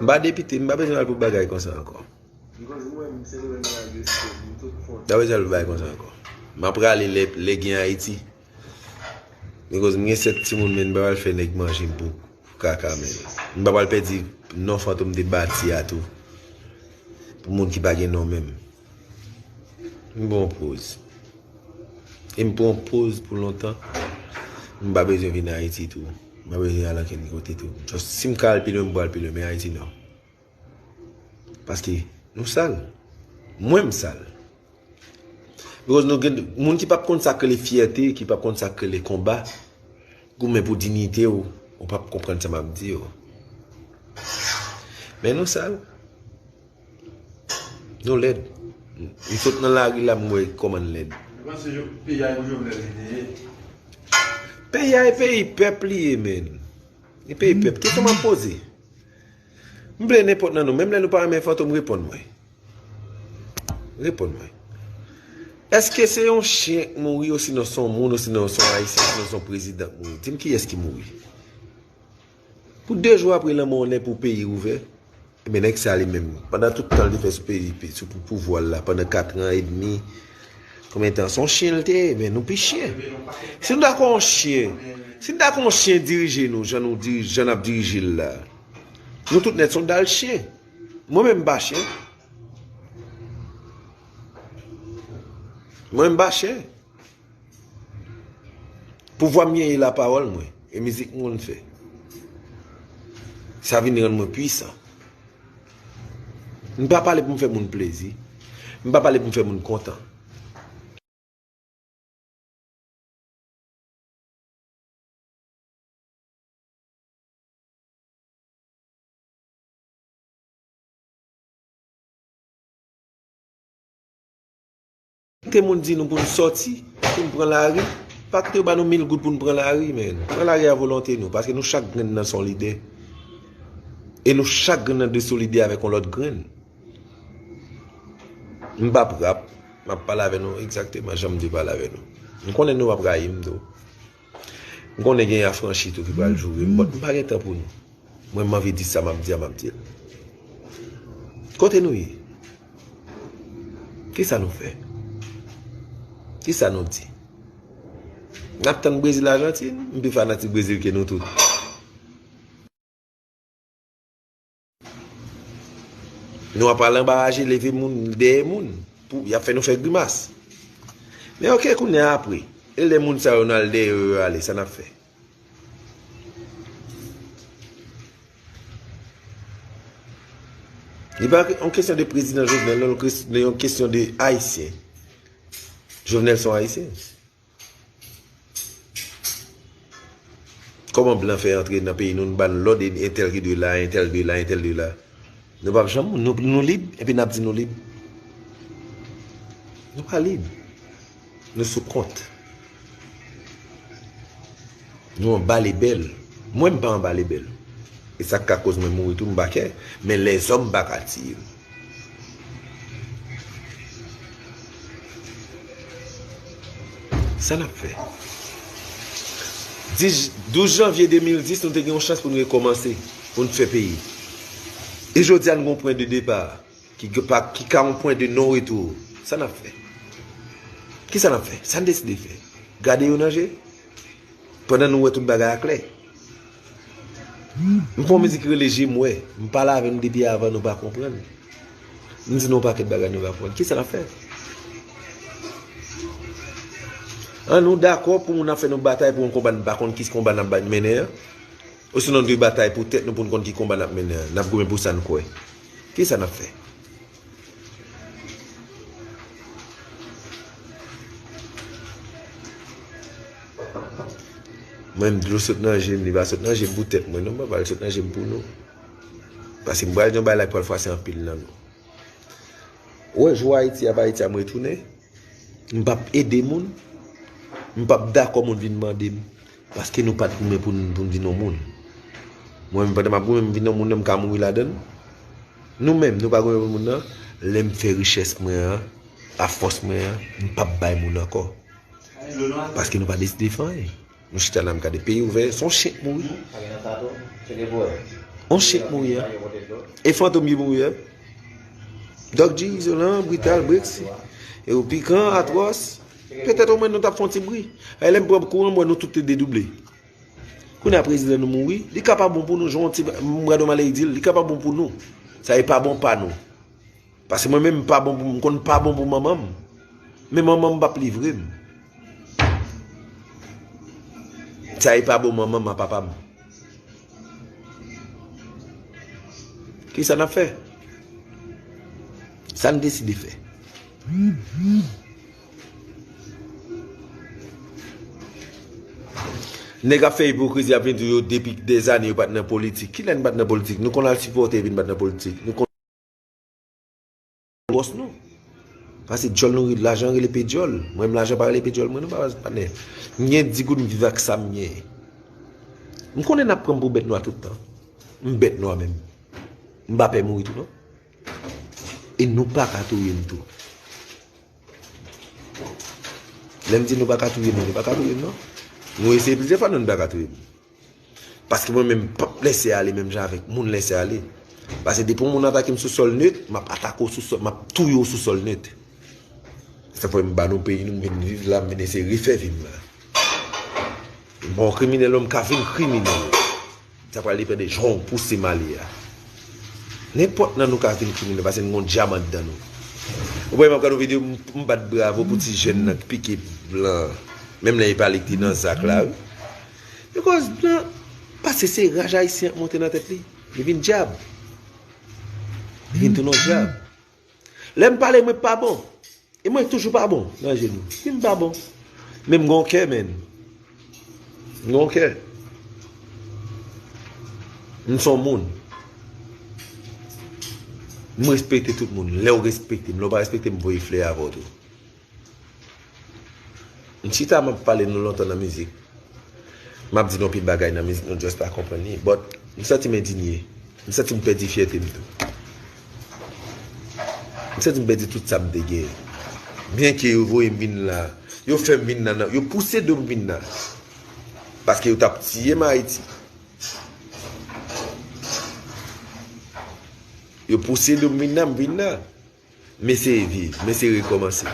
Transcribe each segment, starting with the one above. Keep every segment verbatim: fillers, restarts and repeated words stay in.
M pa depite, m pa bezwen al pou bagay konsa ankò. M pa bezwen al pou bagay konsa ankò. M ap rale lè, lè gen Ayiti. Because m gen sèt timoun, men m pa pral fè nèg manje m pou, pou kaka, men. M pa pral pèdi non Fantom te bati a tou. Pou moun ki pa gen non menm. M pran yon poz. E m pran yon poz pou lontan. M pa bezwen vin Ayiti tou. M pa bezwen al ankenn kote tou. Just, si m ka al pi lwen, m pral pi lwen, men Ayiti non. Paske nou sal. Mwen m sal. Because nou gen moun ki p ap konn sa k rele fyète, ki p ap konn sa k rele konba, goumen pou diyite w, ou p ap konprann sa m ap di w. Men nou sal. Nou lèd. M sot nan lari la, m wè kòman n lèd. Ou panse yo, peyi a e pou Jovenel li te ye? Peyi a e peyi pèp li ye, men. E peyi pèp. Kesyon m ap poze. M vle nenpòt nan nou, menm lè nou pa renmen Fantom, reponn mwen. Reponn mwen. Èske se yon chen k mouri, osinon se yon moun, osinon se yon ayisyen, osinon se yon prezidan k mouri? Di m kiyès ki mouri. Pou de jou apre lanmò nèg pou peyi ouvè, ebyen nèg sa li menm, pandan tout tan l te fè sou peyi, sou pou pouvwa l la, pandan kat an edmi, konbyen tan, se yon chen l te ye, men nou pi chen. Si nou dakò yon chen, si nou dakò yon chen dirije nou, jan nou dirije, jan n ap dirije l la, nou tout nèt se yon dal chen. Mwen menm m pa chen. Mwen m pa chen. Pouvwa m genyen lapawòl mwen, e mizik m konn fè. Sa vin rann mwen pwisan. M pa pale pou m fè moun plezi. M pa pale pou m fè moun kontan. Kite moun di nou pou n sòti, pou n pran lari. Pa kite yo ba nou mil goud pou n pran lari, men. Pran lari a volonte nou, paske nou chak grenn nan se yon lidè. E nou chak grenn nan dwe solidè avèk yon lòt grenn. M p ap rap, m ap pale avè nou egzakteman jan m dwe pale avè nou. M konnen nou p ap rayi m tou. M konnen gen afranchi tou ki pral joure m, but m pa gen tan pou nou. Mwen, m anvi di sa m ap di a, m ap di l. Kote nou ye? Kisa nou fè? Kisa nou di? N ap tann Brezil, Ajantin? M pi fanatik Brezil ke nou tout. Nou ap al anba raje, leve moun, dèyè moun. Pou, y ap fè nou fè grimas. Men oke, kounye a apre. E lè moun sa yo n al dèyè yo, yo ale, sa n ap fè? Li pa yon kesyon de prezidan Jovenel, non, yon kes-, yon kesyon de Ayisyen. Jovenel se yon Ayisyen. Kòman blan fè antre nan peyi nou, nou ba n lòd, e entèl ki dwe la, entèl dwe la, entèl dwe la? Nou p ap janm, nou, nou lib, epi n ap di nou lib. Nou pa lib. Nou sou kont. Nou anba lebèl. Mwen, m pa anba lebèl. E sa k ka koz mwen mouri tou, m pa kè. Men lèzòm pa ka tiye m. Sa n ap fè? Dis, douz janvye de mil dis, nou te gen yon chans pou n rekòmanse, pou n fè peyi. E jodi a, n gen yon pwen de depa ki, ki pa, ki ka yon pwen de non retou. Sa n ap fè? Kisa n ap fè? Sa n deside fè? Gade yo nan je? Pandan nou wè tout bagay aklè. M fè yon mizik ki rele Je m wè. M pale avè nou depi avan, nou pa konprann. M di nou yon pakèt bagay, nou pa konprann. Kisa n ap fè? An nou dakò pou moun ap fè nou batay pou yon konba n pa konn ki konba n ap bat mennen an? Osinon nou dwe batay pou tèt nou pou n konn ki konba n ap mennen an? N ap goumen pou sa n kwè. Kisa n ap fè? Mwen, dlo sot nan je m, li pa sot nan je m pou tèt mwen, non, m pa pral sot nan je m pou nou. Paske m pral di yon bagay la ki pral fwase anpil nan nou. Ou wè, jou Ayiti ap Ayiti a, m retounen. M p ap ede moun. M p ap dakò moun vin mande m. Paske nou pa t goumen pou n, pou n vin yon moun. Mwen menm, pandan m ap goumen, m vin yon moun nan, m ka mouri ladan l. Nou menm, nou pa goumen pou moun nan. Lè m fè richès mwen an, afòs mwen an, m p ap bay moun ankò. Paske nou pa deside fè anyen. Nou chita la, m gade peyi ouvè, se yon chen k mouri. On chen k mouri a. E Fantom ki mouri a. Doc G, Izolan, Brital, Brexi. E ou Pikan, Atwòs. Petèt omwen nou t ap fè yon ti bri. E lè m pran kouran, m wè nou tout te dedouble. Kounye a prezidan nou mouri. Li ka pa bon pou nou, jan yon ti m gade yon malè di l, li ka pa bon pou nou. Sa e pa bon pa nou. Paske mwen menm m pa bon pou, m konn pa bon pou manman m. Men manman m p ap livre m. Sa e pa bon manman m a papa m. Kisa n ap fè? Sa n deside fè. Nèg ap fè ipokrizi, ap vin di w yo depi dèzane yo pa t nan politik. Kilè n pa t nan politik? Nou konn al sipòte epi n pa t nan politik. Nou konn bòs nou. Pase djòl nou, lajan rele pe djòl. Mwen menm lajan pa rele pe djòl mwen non, pa, patnè. M gen di goud, m viv ak sa m gen. M konnen n ap pran m pou bèt nwa tout tan. M bèt nwa menm. M pa pè mouri tou non. E nou pa ka touye m tou. Lè m di nou pa ka touye m, nou pa ka touye m non. Nou eseye plizyè fwa, nou, nou pa ka touye m. Paske mwen menm, m p ap lese ale menm jan avèk moun lese ale. Pase depi yon moun atake m sou sòl net, m ap atake w sou sòl, m ap touye w sou sòl net. Se fè m ba nou peyi nou, m vin viv la, m vin eseye refè vi m la. M pa yon kriminèl non, m ka vin kriminèl. Sa pral depann de jan w pouse m ale a. Nenpòt nan nou ka vin kriminèl, pase n gon dyaman anndan nou. Ou wè m ap gade yon videyo, m, m bat bravo pou ti jèn nan ki pike blan. Menm lè e pa li ki te nan zak la, wi. Because blan, pase se raj ayisyen ap monte nan tèt li. Li vin dyab. Li vin tounen yon dyab. Lè m pale, mwen pa bon. E mwen toujou pa bon nan je nou. Si m pa bon. Men m gon kè, menn. M gon kè. M son moun. M respekte tout moun. Lè w respekte m, lè w pa respekte m, voye flè avè w tou. M chita, m ap pale nou lontan nan mizik. M ap di nou anpil bagay nan mizik, nou just pa konprann li. But, m santi m endinye. M santi m pèdi fyète m tou. M santi m pèdi tout sa m te gen. Byenke yo voye m vin la, yo fè m vin la, nan, yo pouse do m vin la. Paske yo t ap tiye m Ayiti. Yo pouse do m vin la, m vin la. M eseye viv, m eseye rekòmanse.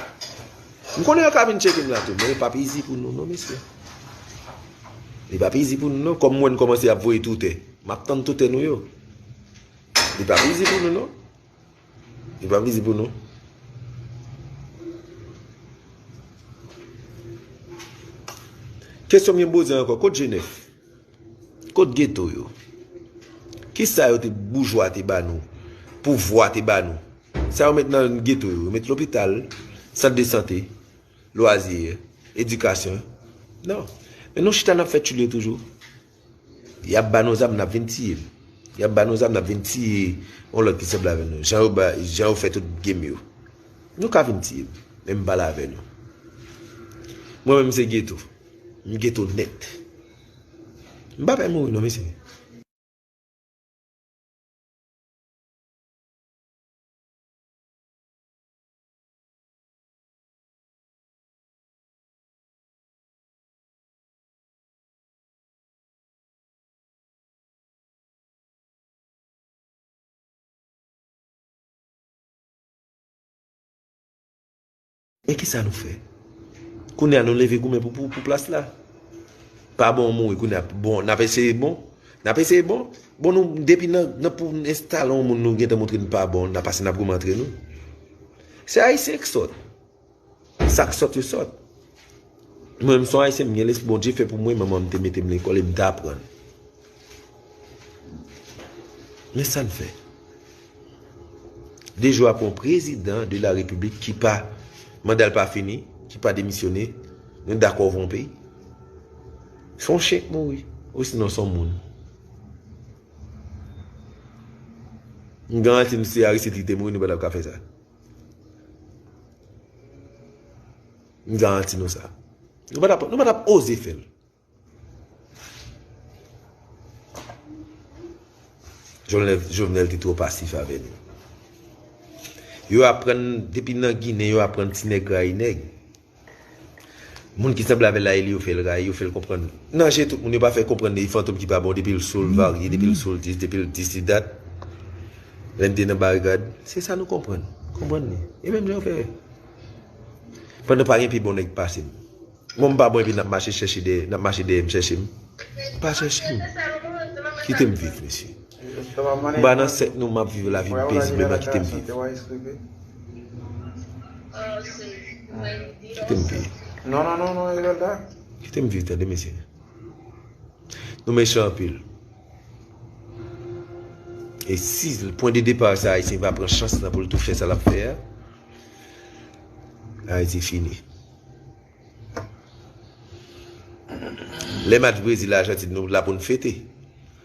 M konnen yo ka vin tcheke m la tou, men li p ap izi pou nou non, mesye. Li p ap izi pou nou non, kòm m wè n kòmanse ap voye toutè. M ap tann toutè nou yo. Li p ap izi pou nou non. Li p ap izi pou nou. Kesyon m gen poze ankò, kot G nèf? Kot geto yo? Kisa yo te, boujwa te ba nou? Pouvwa te ba nou? Sa yo met nan geto yo? Yo met lopital, sant de sante, lwazi, edikasyon? Non. Men nou chita n ap fè tchile toujou. Y ap ba nou zam, n ap vin tiye. Y ap ba nou zam, n ap vin tiye yon lòt ki sanble avè nou. Jan yo ba, jan yo fè tout game yo. Nou ka vin tiye m, men m pale avè nou. Mwen menm se geto. M geto nèt. M pa pè mouri non, mesye. Men kisa nou fè? Kounye a nou leve goumen pou, pou, pou plas la. Pa bon mouri kounye a. Bon, n ap eseye bon. N ap eseye bon. Bon, nou, depi nan, nan pou n enstale yon moun, nou gentan montre n pa bon, n ap pase n ap goumen antre nou. Se Ayisyen k sòt. Sa k sòt yo sòt. Mwen menm se yon Ayisyen, m gen lespri Bondye fè pou mwen, manman m te mete m lekòl e m te aprann. Men sa n fè. De jou apre, yon prezidan de la repiblik ki pa, manda l pa fini, ki pa demisyone, nou dakò voye yon peyi. Se yon chen k mouri, osinon se yon moun. M garanti nou, si Aristide te mouri, nou pa t ap ka fè sa. M garanti nou sa. Nou pa t ap, nou pa t ap oze fè l. Jovenel, Jovenel te twò pasif avè nou. Yo aprann, depi nan Ginen, yo aprann ti nèg rayi nèg. Moun ki sanble avè l la, e li yo fè l rayi, yo fè l konprann. Nan je tout moun, yo pa fè konprann li fantom ki pa bon, depi l sou l varye, depi l sou l dis, depi l dis li dat. Lè m te nan barikad, se sa nou konprann. Konprann li. E menm jan yo fè. Pandan pa gen pi bon nèg pase m. Bon, m pa bon epi n ap mache chèche dèyè, n ap mache dèyè m chèche m. Pa chèche m. Kite m viv, mesye. M pa nan sèk nou, m ap viv lavi m pezibleman, kite m viv. Kite m viv. Non, non, non, non, Evelda. Kite m viv, tande, mesye. Nou mechan anpil. E si pwen de depa sa, Ayisyen va pran chans lan pou l tou fè sa l ap fè a, Ayiti fini. Lè match Brezil Ajantin, nou la pou n fete.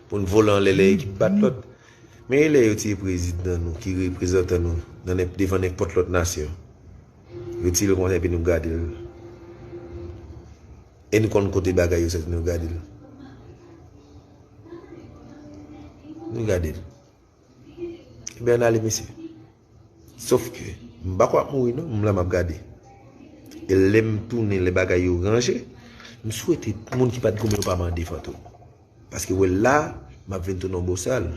Pou n vole anlè lè ekip bat lòt. Men e lè yo tiye prezidan nou, ki reprezantan nou nan nenp-, devan nenpòt lòt nasyon. Yo tiye l konsa epi nou gade l. E nou konn kote bagay yo soti, nou gade l. Nou gade l. Ebyen, ann ale, mesye. Sof ke, m pa kwè ap mouri, non, m la m ap gade. E lè m tounen, lè bagay yo ranje, m swete moun ki pa t goumen yo pa mande fantom. Paske wè la, m ap vin tounen yon bosal.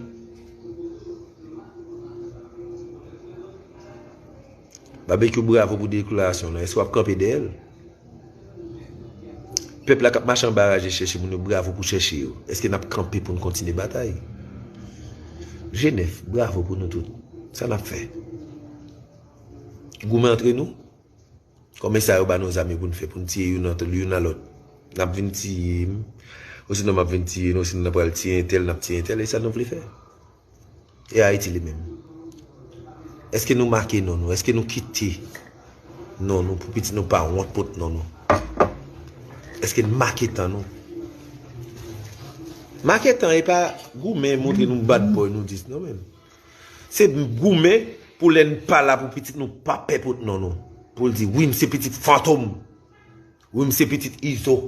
Babekyou, bravo pou deklarasyon lan. Èske w ap kanpe dèyè l? Pèp la k ap mache anba raje chèche moun yo, bravo pou chèche yo. Èske n ap kanpe pou n kontinye batay? Jenèf, bravo pou nou tout. Sa n ap fè? Goumen antre nou? Kòman sa yo ba nou zam yo pou n fè, pou n tiye youn ant, youn a lòt? N ap vin tiye m, osinon m ap vin tiye nou, osinon n ap pral tiye entèl, n ap tiye entèl, e sa nou vle fè? E Ayiti li menm? Èske nou make non nou? Èske nou kite non nou pou pitit nou pa wont pot non nou? Èske n make tan nou? Make tan e pa goumen montre nou bad boy nou dis non menm. Se goumen pou lè n pa la pou pitit nou pa pè pot non nou. Pou l di, wi, m se pitit Fantom. Wi, m se pitit Izo.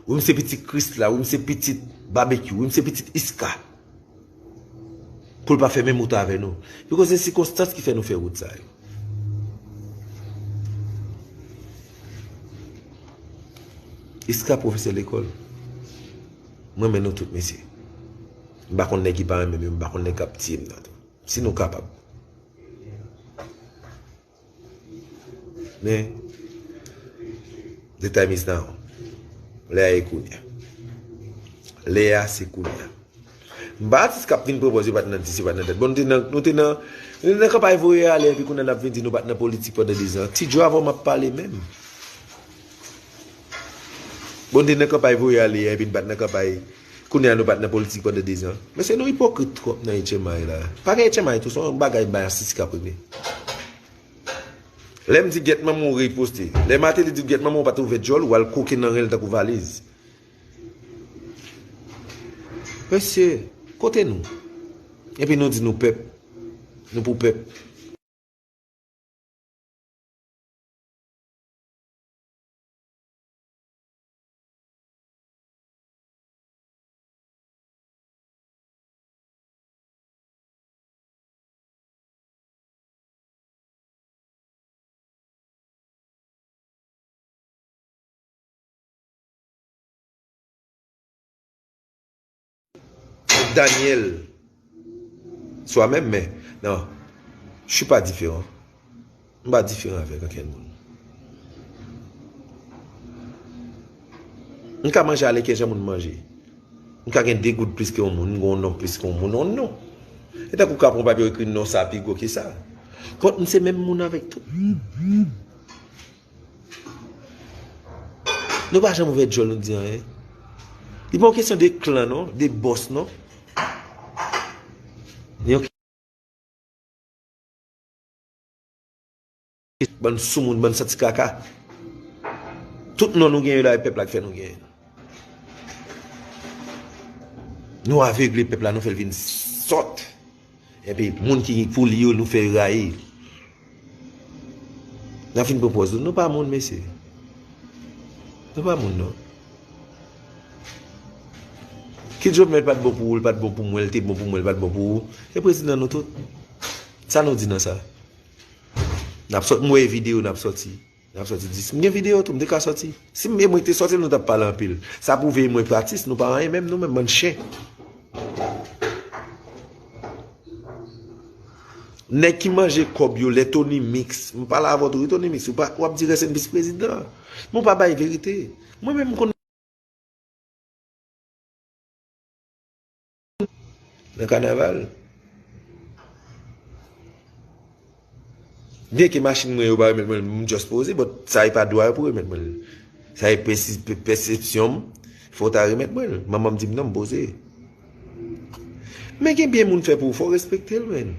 Wi, m se pitit Krisla. Wi, m se pitit Babekyou. Wi, m se pitit Iska. Pou l pa fè menm wout avè nou. Bikoz se sikonstans ki fè nou fè wout sa yo. Iska pwofesè lekòl. M renmen nou tout, mesye. M pa konn nèg ki pa renmen m yo, m pa konn nèg k ap tiye m nan tou. Si nou kapab. Men, the time is now. Lè a e kounye a. Lè a se kounye a. M pa atis k ap vin pran pòz yo pa t nan dis, yo pa t nan dat. Bon, nou te nan, nou te nan, nou te nan kanpay voye ale, epi kounye a n ap vin di nou pa t nan politik pandan dezan. Ti Djo, avan m ap pale menm. Bon, nou te nan kanpay voye ale, epi n pa t nan kanpay. Kounye a nou pa t nan politik pandan dezan. Mesye, nou ipokrit twòp nan H M I la. Pa gen H M I tou, se yon bagay bay asisi k ap regle. Lè m di gèt manman w reposte. Lè Martelly di w gèt manman w pa t ouvè djòl, ou al koke nan ren l tankou valiz. Mesye, kote nou? Epi nou di nou pèp. Nou pou pèp. Daniel, swa menm, men, non, je suis pas différent. M pa diferan avèk ankenn moun. M ka manje aleken jan moun manje. M ka gen de goud plis ke yon moun, m gen yon non plis ke yon moun, yon non. E tankou w ka pran yon papye w ekri non sa pi gwo ke sa. But m se menm moun avèk tout. Nou pa janm ouvè djòl nou di anyen. Li pa yon kesyon de klan non, de bòs non. Li yon bann soumoun, bann santi kaka. Tout non nou genyen la, e pèp la ki fè nou genyen. Nou avegle pèp la, nou fè l vin sòt. Epi moun ki pou li yo, nou fè yo rayi. N ap fin pran pòz nou. Nou pa moun, mesye. Nou pa moun, non. Kit Jovenel pa t bon pou ou, li pa t bon pou mwen, li te bon pou mwen, li pa t bon pou ou. E prezidan nou tout. Sa nou di nan sa? N ap sòt, m wè videyo n ap sòti. N ap sòti dis. M gen videyo tou, m te ka sòti. Si m, e mwen ki te sòti l, nou t ap pale anpil. Sa pwouve e mwen pratis, nou pa anyen menm, nou menm, bann chen. Nèg ki manje kòb yo, lè Tony Mix. M pale avè w tou, wi, Tony Mix. Ou pa, w ap di rès se vis prezidan. Men w pa bay verite. Mwen menm, m konn nan kanaval. Byenke machin mwen yo pa remèt mwen, m just poze, but sa e pa dwa yo pou remèt mwen. Sa e pèsi-, pè-, pèsepsyon m, fò w ta remèt mwen. Manman m di m non, m poze. Men gen byen moun fè pou ou, fò w respekte l, men.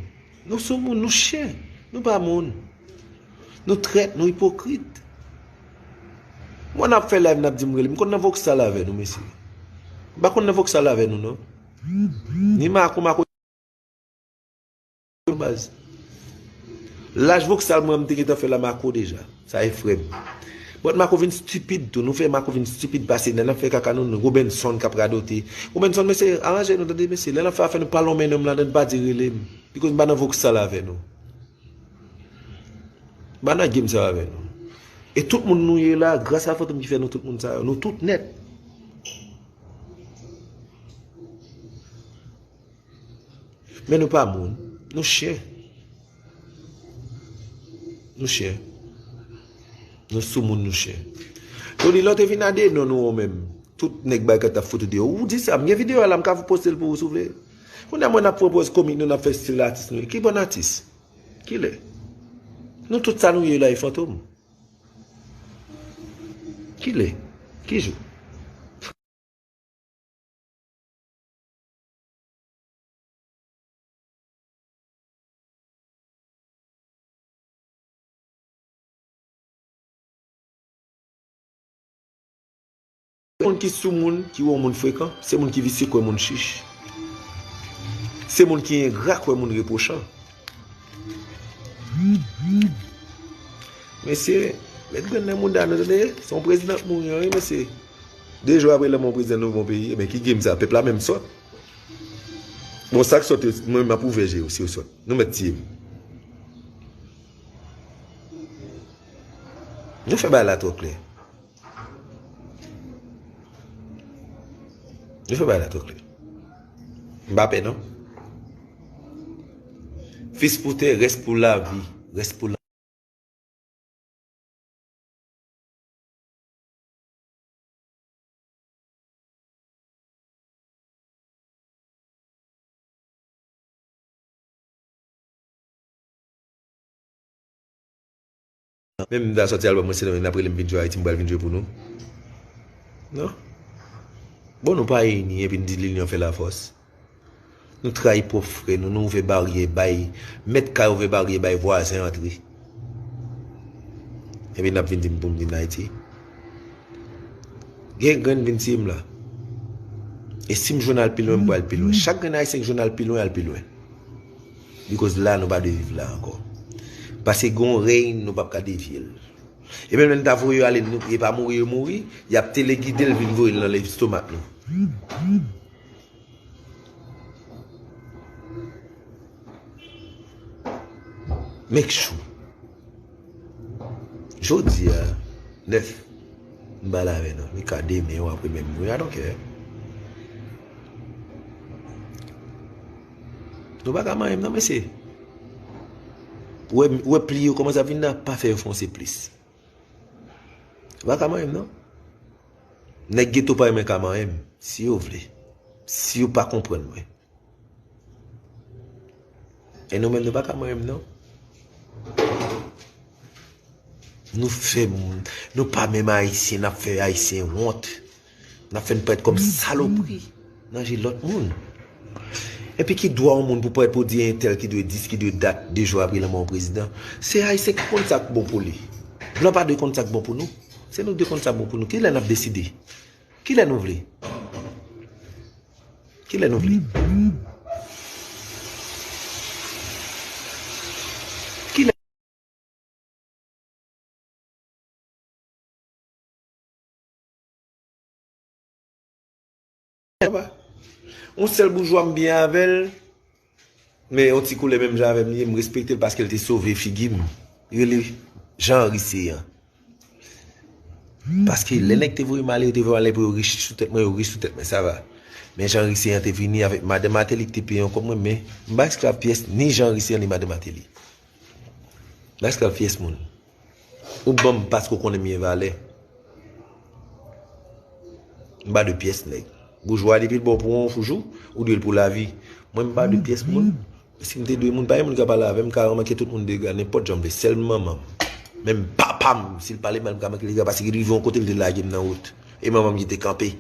Nou sou moun, nou chen. Nou pa moun. Nou trèt, nou ipokrit. Mwen n ap fè live, n ap di m rele. M konn nan Voksal avè nou, mesye. M pa konn nan Voksal avè nou, non. Ni Mako, Mako, baz. Laj Voksal mwen, m te gentan fè la Mako deja. Sa e frè m. But Mako vin stipid tou. Nou fè Mako vin stipid pase. Lè n ap fè kaka nou, nou, Robenson k ap radote. Robenson, mesye, aranje nou, tande, mesye. Lè n ap fè afè nou, pa lonmen non m ladan, pa di rele m. Because m pa nan Voksal avè nou. M pa nan game sa avè nou. E tout moun nou ye la, gras a Fantom ki fè nou tout moun sa yo. Nou tout nèt. Men nou pa moun. Nou chen. Nou chen. Nou sou moun, nou chen. Tony, lè w te vin a de non nou menm. Tout nèg bay kòt ap fout ou deyò. Ou di sa, m gen videyo a la, m ka poste l pou ou si w vle. Kounye a mwen n ap pran pòz komik nou, n ap fè stil atis nou. Ki bòn atis? Kilè? Nou tout sa nou ye la e Fantom. Kilè? Ki jou? Moun ki sou moun, ki wè yon moun frekan, se moun ki visye kwè moun chich. Se moun ki engra kwè moun repwochan. Mesye, met grenn nan mouda nou, tande? Se yon prezidan k mouri an, wi, mesye. De jou apre lanmò yon prezidan nou bon peyi, ebyen, ki game sa? Pèp la menm sòt. Bon, sa k sòt yo, mwen, m ap ouvè je yo, si yo sòt. Nou mèt tiye m. Nou fè bagay la twò klè. Nou fè bagay la twò klè. M pa pè, non. Fis pou tè, rès pou lavi, rès pou la Menm m ta sòti albòm mwen, se nan, n ap rele m vin jwe Ayiti, m pral vin jwe pou nou. Non. Bon, nou pa ini, epi n di linyon fè lafòs. Nou trayi pwòp frè nou, nou ouvè baryè bay, mèt kay ouvè baryè bay vwazen antre. Epi n ap vin di m pou m vin Ayiti. Gen grenn vin tiye m la. E si m jwenn al pi lwen, m pral pi lwen. Chak grenn ayisyen k jwenn al pi lwen, al pi lwen. Because la, nou pa dwe viv la ankò. Paske gen yon rèy, nou p ap ka devye l. E menm lè n ta voye yo ale, nou, e pa mouri yo mouri, y ap telegide l vin voye l nan lestomak nou. Make sure. Jodi a, nèf, m pa la avè nou. Li ka demen ou apre menm. I don't care. Nou pa ka manyen m non, mesye. Ou wè, ou wè pli yo kòmanse ap vin la, pa fè yo fonse plis. Ou pa ka manyen m non. Nèg geto pa renmen ka manyen m, si yo vle. Si yo pa konprann mwen. E nou menm, nou pa ka manyen m non. Nou fè moun, nou pa menm Ayisyen, n ap fè Ayisyen wont. N ap fè n parèt kòm salopri nan je lòt moun. Epi ki dwa yon moun pou parèt pou di entèl ki dwe dis, ki dwe dat, de jou apre lanmò yon prezidan? Se Ayisyen ki konn sa k bon pou li. Blan pa dwe konn sa k bon pou nou. Se nou k dwe konn sa k bon pou nou. Kilè n ap deside? Kilè nou vle? Kilè nou vle? Kilè? Yon sèl boujwa m byen avè l, men yon ti koulè menm jan avè m li ye, m respekte l paske l te sove figi m. Rele Jean Henry Céant. Paske lè nèg te voye m ale, yo te voye m ale pou yo rich sou tèt mwen, yo rich sou tèt mwen, sa va. Men jan Riseyan te vini avèk madan Mateli ki te peye yon kòb mwen, men m pa esklav pyès ni jan Riseyan ni madan Mateli. M pa esklav pyès moun. Ou ban m paske w konnen m gen valè. M pa de pyès nèg. Boujwa depi l ba w pou yon jou, ou dwe l pou lavi. Mwen, m pa de pyès moun. Si m te dwe moun, pa gen moun ka pale avè m, m ka ranmanke tout moun dega, nenpòt jan m vle. Sèl manman m. Menm papa m, si l pale mal, m ka manke l dega, paske li rive yon kote, l te lage m nan wout. E manman m ki te kanpe.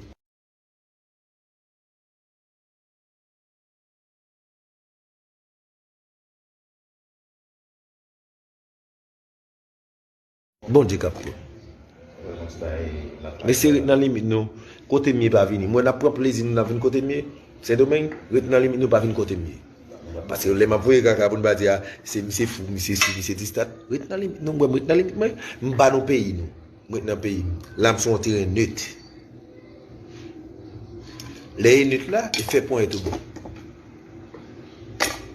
Bondye k ap pran. Mesye, ret nan limit nou. Kote m ye pa vini. Mwen, n ap pran plezi nou, n ap vin kote m ye. Sendomeng, ret nan limit nou, pa vin kote m ye. Paske lè m ap voye kaka pou n pa di, a, se misye fou, misye si, misye distat. Ret nan limit nou, mwen, ret nan limit mwen. M pa nan peyi nou. M ret nan peyi m. La, m sou yon teren net. Lè e net la, e fè ponyèt ou bon.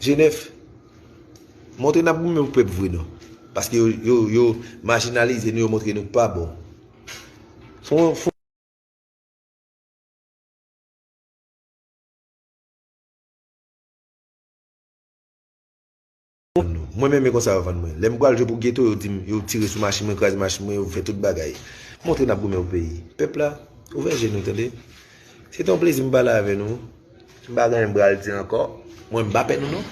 Jenèf, montre n ap goumen pou pèp vre non. Paske yo, yo, yo majinalize nou, yo montre nou k pa bon. Fon, fon. Mwen menm e konsa yo vann mwen. Lè m pral jwe pou geto, yo di m, yo tire sou machin mwen, kraze machin mwen, yo fè tout bagay. Montre n ap goumen pou peyi. Pèp la, ouvè je nou, tande. Se te yon plezi m pale avè nou. M pa gen anyen m pral di ankò. Mwen, m pa pè nou non.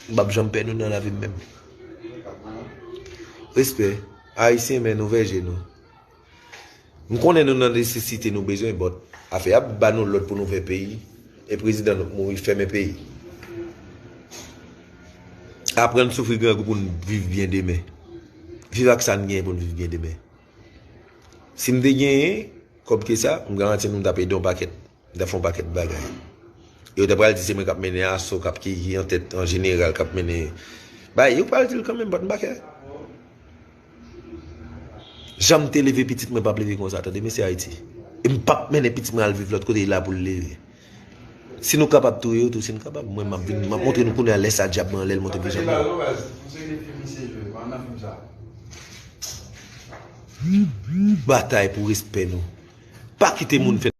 M p ap janm pè nou nan lavi m menm. Respè. Ayisyen, men nou ouvè je nou. M konnen nou nan nesesite, nou bezwen, but afè ap ba nou lòd pou nou fè peyi, e prezidan nou mouri, fèmen peyi. Aprann soufri grangou pou n viv byen demen. Viv ak sa n genyen pou n viv byen demen. Si m te genyen kòb ke sa, m garanti nou m t ap ede yon pakèt. M t ap fè yon pakèt bagay. Yo te pral di se mwen k ap mennen aso, k ap ki, ki an tèt an jeneral, k ap mennen bagay. Yo pral di l kanmenm, but m pa kè. Jan m te leve pitit mwen p ap leve konsa, tande, mesye Ayiti. E m p ap mennen pitit mwen al viv lòt kote, e la pou l leve. Si nou kapab touye yo tou, si n kapab, mwen m ap vin, m ap montre nou kounye a lè sa dyab mwen anlè l monte vizyon mwen. Batay pou respè nou. Pa kite moun fè